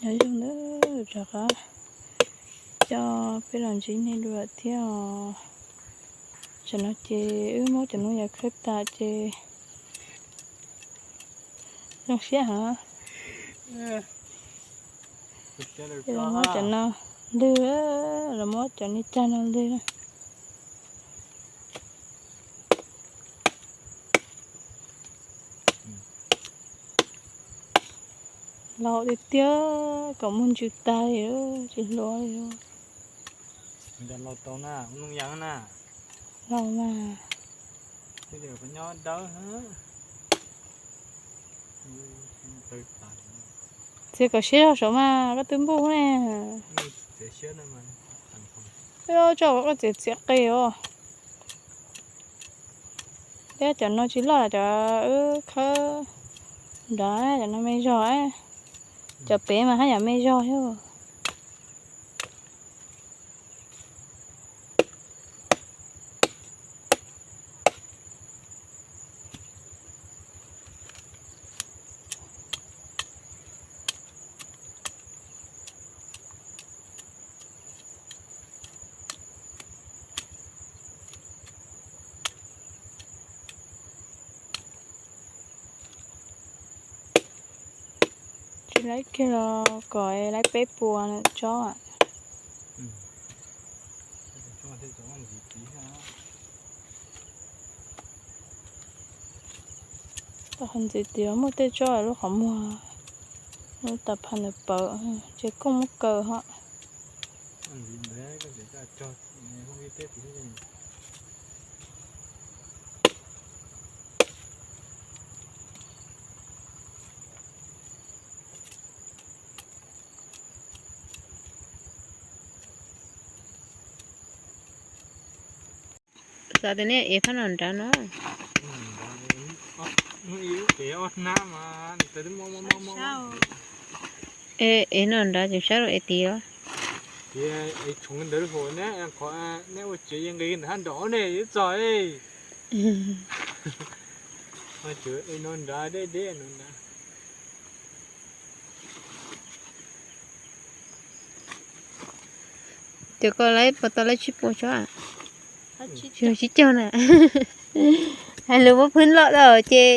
Nyob zoo nawb, rov qab coj peb los ntsib nej dua thiab os. Tsam no ces wb muab cov noob yav khawb tas ces zoo siab heev. Ces los muab cov no lwg, los muab cov ni cag no lwg. Laus tiag tiag, kom muag ntsws tag li, tsis hluas li. Laus mas. Txiav kom siab zog saum mas koj twb npuj ne. Tso koj txiav txiav qis os. Thiab cov no tsis loj, cov wb khawb nrad, cov no me zog. Cov pem mas haj yam me zog thiab. Tsis laib kiag los kom laib peb puas tsob. Tau qhov ntxiv tias muaj tej tsob lub qhov muag, lub tas phaj ntawd pawv, ces koj muab kaw hos. Xav tias nej ev phab no nrad no. Ev no nrad tseem sab rau ev tid os. Ces koj laib puas tau laib tsib puas tsob? Yog tsib caug na. Hais lus muab phwb loj dhau ces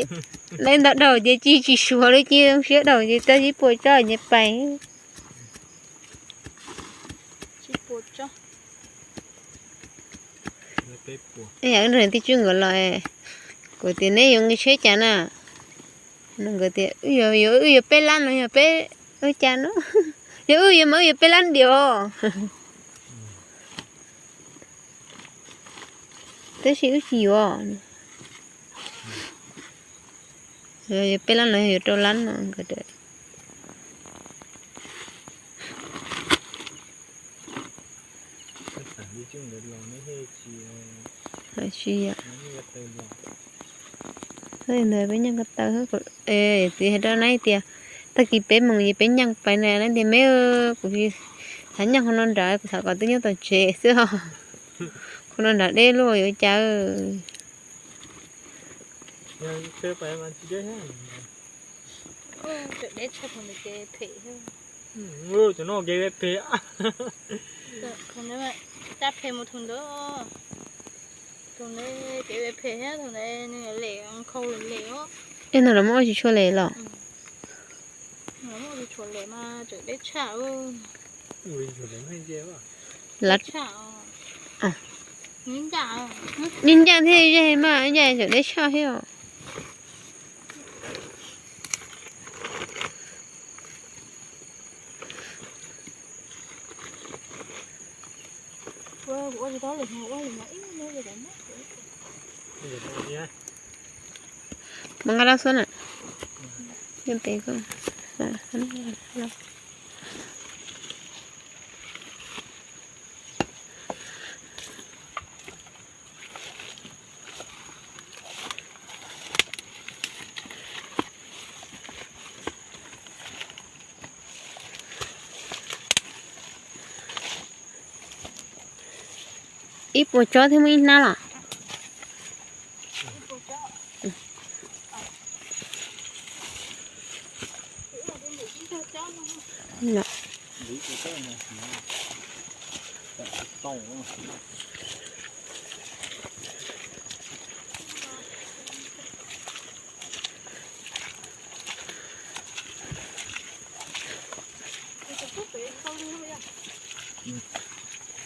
laib ntau dhau ces tsis tsis suav li, tsis zoo siab dhau ces tau tsib puas tsob ces pais. Yam wb nrog tij tswj nkawd los, kuv tias neb yuav nqi tsheb cas na? Nkawd tias wb yuav peb lab no yog peb, ua cas no? Yog wb yuav mas wb yuav peb lab diam. Tab sis wb tsis yuav. Yog peb lab no yog yuav rau lab no nkawd. Tsis yog. Ntawd peb nyeej ko taw, txiv hais rau neb tias tag kis peb moos ces peb nyeej pais na. Neb tias me, kuv xav nyeej qhov no nrad, kuv xav kom twb nyob tom tsev xwb os. Qhov no nrad deb luaj yuav cas. Cov no kev phem. Cov phem mus thum ntawd, thum ntawd kev phem thiab, thum ntawd nws lem nkhaus lem os. Ej, no lawv muab ua tsis tshua lem los? Lawv muab ua tsis tshua lem mas tseem deb tshaj. Ncaj thiab ze mas ncaj tseem deb tshaj thiab os. Mas nqa rau xwb na. Yeej pem koj. Ib puas tsob thiab muaj ib hnab los? No.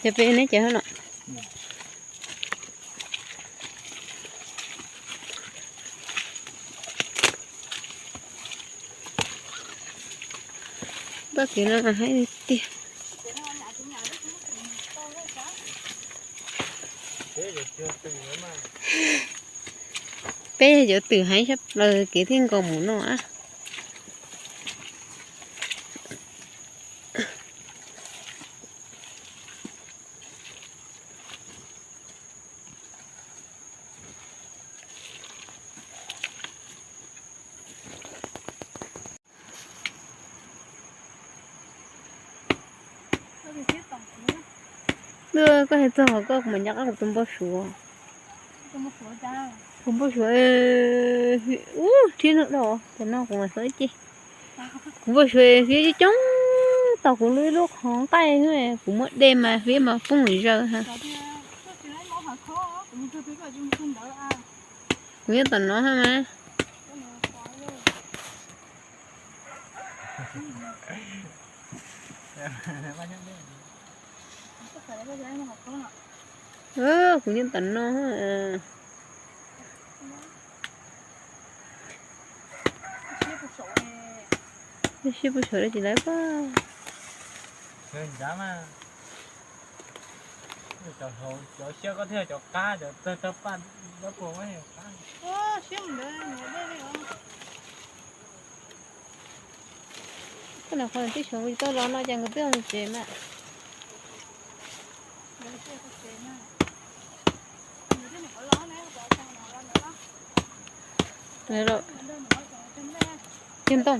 Ces peb neb ces no. Toj kev no mas haib tiag. Peb yog cov twm heev tshaj plaws kev thiaj nkaus mus no a. Koj hais txog koj kuv mam nco qab kuv tus npau suav. Kuv npau suav, ub, rhiab no, cov no kuv mam xav ib ce. Kuv npau suav fiab coob coob, tau kuv lub ib lub qhov nqaij, kuv muab de mas fiab mas poob zaws ha. Kuv nyob tom no ha mas. Kuv nyob tom no. Siab puas saum dab tsi lawm pob. Cov siab koj thiaj cov qab, cov tawg tawg paj dab puas. Koj nim qhuav tib xyoo kuv tsis tau los no ces nkawd twb mus tsev mas. Cog ntoo.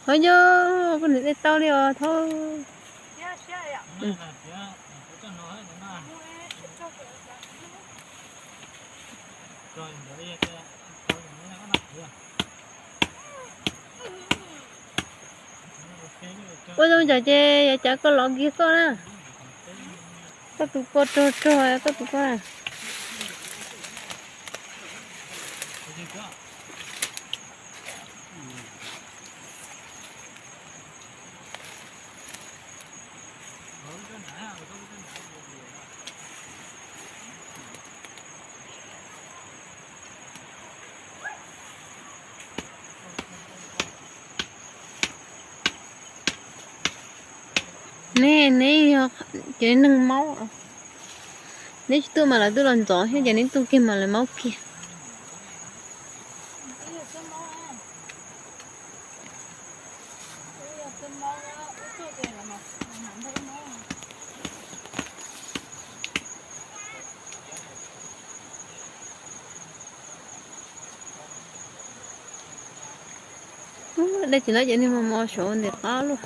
Hov yog koj niam dej tau li os thaub. Ua zoo cas ces yog cas koj los kiag koj na. Koj tus ko rog rog koj tus ko na. Nej, neb yog cov neeg maub, neb tsis tuaj mas lawv twb los ntxov thiab ces neb tuaj kiag mas lawv maub kiag. Dej tsis lawv ces niag mos mos saum ntim qab luaj.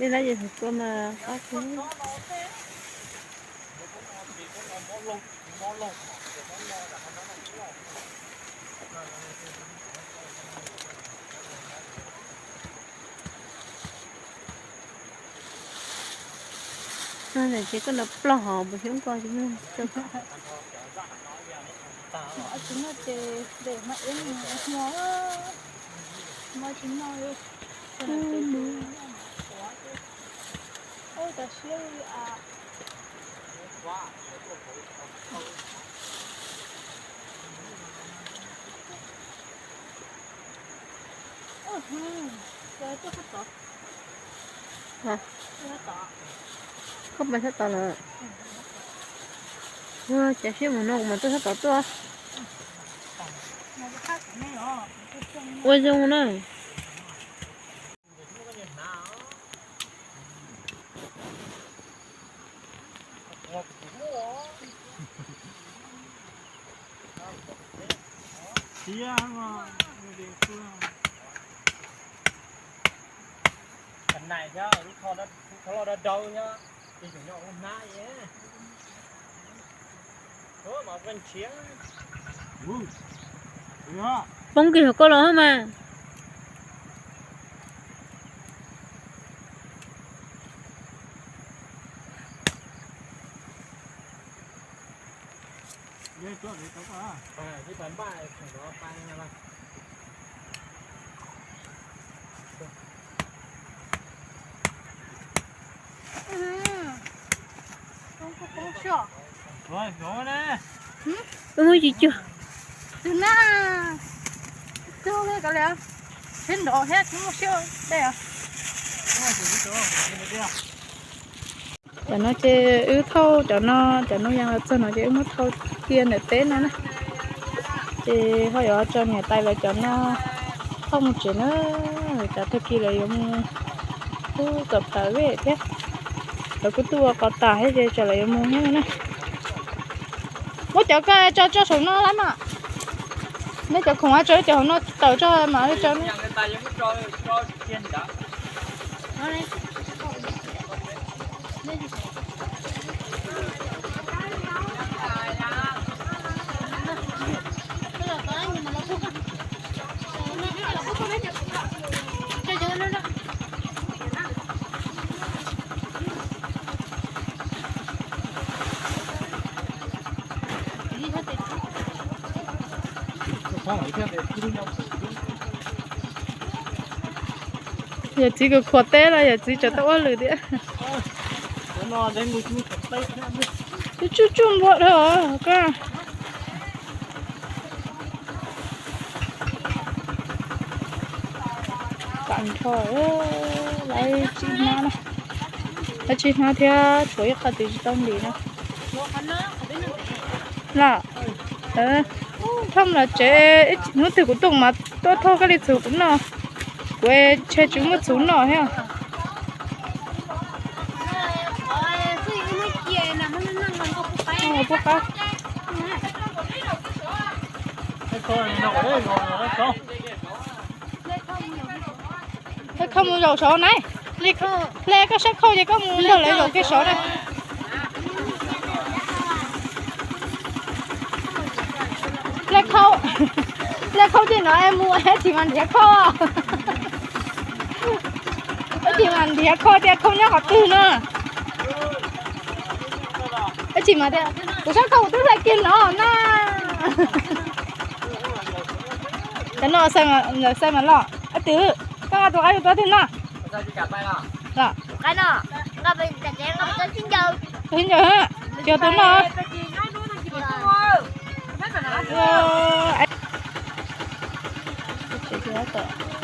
Dej lawv ces saum tua mas qab kawg. Ces koj nrog plog hos puas xyoob ko. Koj pais sab tod lawm. Ua cas siab mus no kuv mam tuaj sab tod tuaj. Ua zoo na. Poob kiag hauv koj los mas. Wb muab tsis cuag. Tus na, tus li ko li, tsis nrov thiab tsis muaj siab tej. Cov no ces wb thauj cov no, cov no yog los txog no ces wb muab thauj cia ntawm teb no na. Ces ho yuav tso niam tais lawv cov no thauj mus tsev na. Cov tag kis lawv yuav mus pub kom plawv vej thiab. Lawv kuj tuaj ua qos tas thiab ces tsam lawv yuav mus na. Muab cov ko tso tso saum no lawm mas. Nej cov khoom tso cov hauv no tawm tso mas li tso. Yawm txiv khuam khuam teb los yawm txiv tseem tau ua lwm tias. Tsuj tsuj npua dhau ko. Tam nrho lawv tsib hnab na, lawv tsib hnab thiab tshuav ib qho twg tsis tau ntim no. Los, thauj los tsev, hnub twg kuv tuaj mas tuaj thauj koj li txhuv kuv noj. Kuv ntshe tsis muaj txhuv noj thiab. Pub qab. Hle khau mus zaum saud na. Hle koj sab khau ces koj mus nrog lawv zaum kiag saud na. Hle khau, hle khau ces no es mus ib chim mas nrhiav khau. Ib chim mas nrhiav khau tias khau nyob qhov twg no. Ib chim mas tias kuv sab khau kuv twb hle kiag no na. Cov no xaij mas loj. Ab twb, koj nqa tus qaib rau twg no? Los, tsis yog tus no.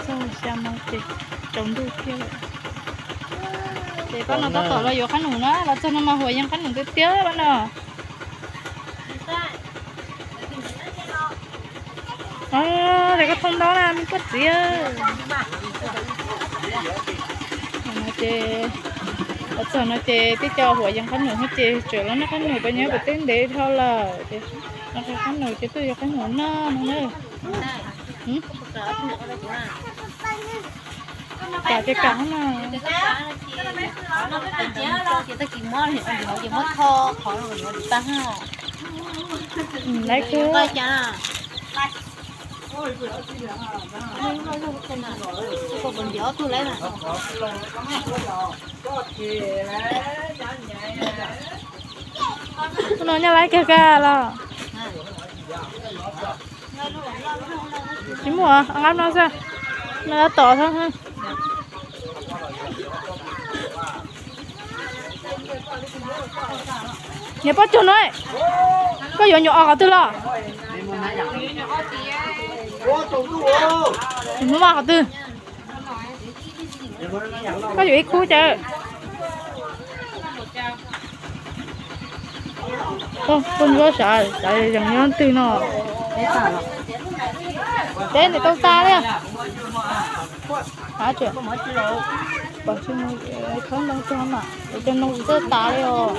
Txog xya moo ces tsaus ntuj kiag lawm. Ces pab no tab tom los yuav qab num na, los txog no mas huam yees qab num tiag tiag pab no. Ces koj thauj ntaub na me koj txiv. No ces, los txog no ces twb coj huam yees qab num thiab ces tseem los noj qab num, pab nyob pem teb ntev dhau lawm ces noj qab num ces twb yuav qab num noj no na. Kam ces kam no. Laiv kub. Tus no nyob laiv kawg kawg los. Tsis muaj, nqa no xwb. No tom xwb. Niam Paj Cuag no, koj yuav nyuam os qhov twg los? Nyuam maj qhov twg? Koj yuav ib khub cas? Koj ntsuab sav, sav zees nyob twg no? Teb ntawm tau tas li. Pom tsis, khawb ntoo tag mas, cov ntoo tsis txawj tas li os.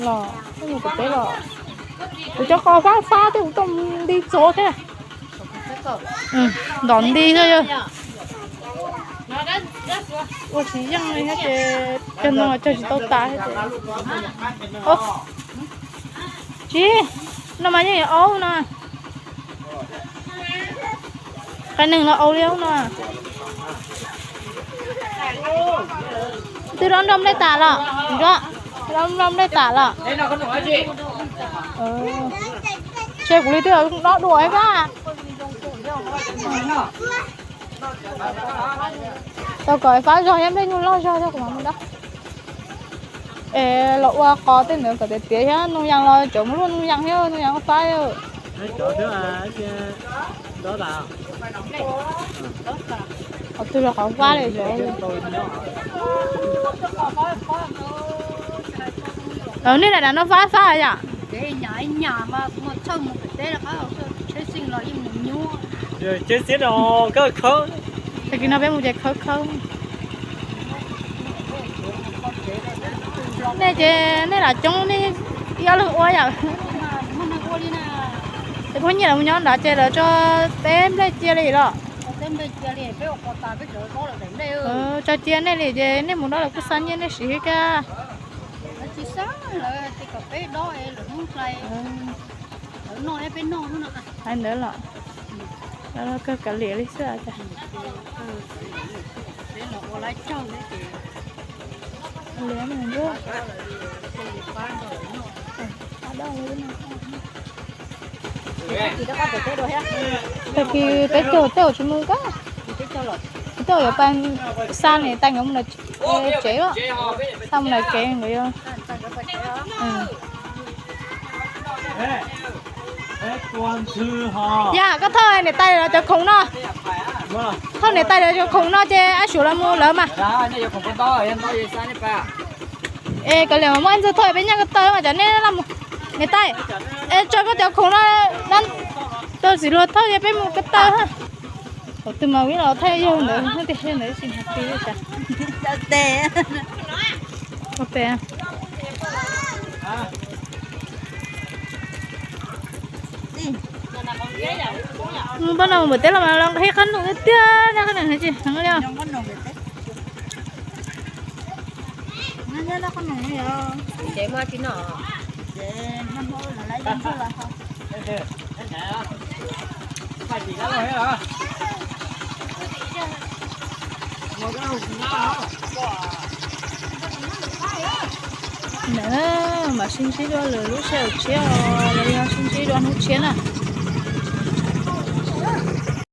Los, kuv peb los, kuv cov qos fab fab thiab kuv tuaj nti txuav thiab. Ntom nti xwb yog. Ua tsis yeej li thiab ces cog ntoo los cog tsis tau tas thiab ces. Tsis, no mas yeej yuav aub no. Qai neeg los aub li aub no. Twb dob nroj nplej tas los, dob nroj nplej tas los. Ntshe kuv li twb dob dua ib fab. Tau kom fab zog thiab nplej nyuj loj zog thiab kuv mam mus dob. Es los ua qos tej ntawd kom tiav tiav thiab, ntoo yas los cov mus luaj ntoo yas thiab, ntoo yas ua fab. Qhov twg los qhov fab li. Nej lam dav no fab fab yom? Tag kis no peb mus ces khawb khawb. Nej ces nej lam coob, nej ib ob leeg ua yom? Ces phooj ywg los nyob nrad ces lawv tso teb nplej cia li los? Tso cia nej li ces nej mus dob lawv kuj xa nyiaj nej siv thiab kab. Hais ntawd los, kawg kav liam li xwb. Tag kis peb caug tej zaum tsis mus kab, tej zaum yuav pais xa niam tais nkawd mus lawm tsev, xa mus lawm tsev nkawd yuav. Yog koj thauj niam tais los cov khoom no, thauj niam tais los cov khoom no ces ab suav los mus lawv mas. Es kav liam mas muaj ib ntxwg thauj peb nyaj ko taw mas cov nej los mus. Niam tais, es tso koj cov khoom no, tau txiv hluas thauj ces peb mus ko taw. Thaum twg mas vim los thauj yawg ntawd tiag, yawg ntawd tsis hais li cas. Mus pab no mus npawm teb los mas los nqhis qhob noom tiag tiag, qhob noom tsis heev li os. Ntawm no mas sib ntsib dua lwm lub sij hawm tshiab os, los yog sib ntsib dua hnub tshiab na.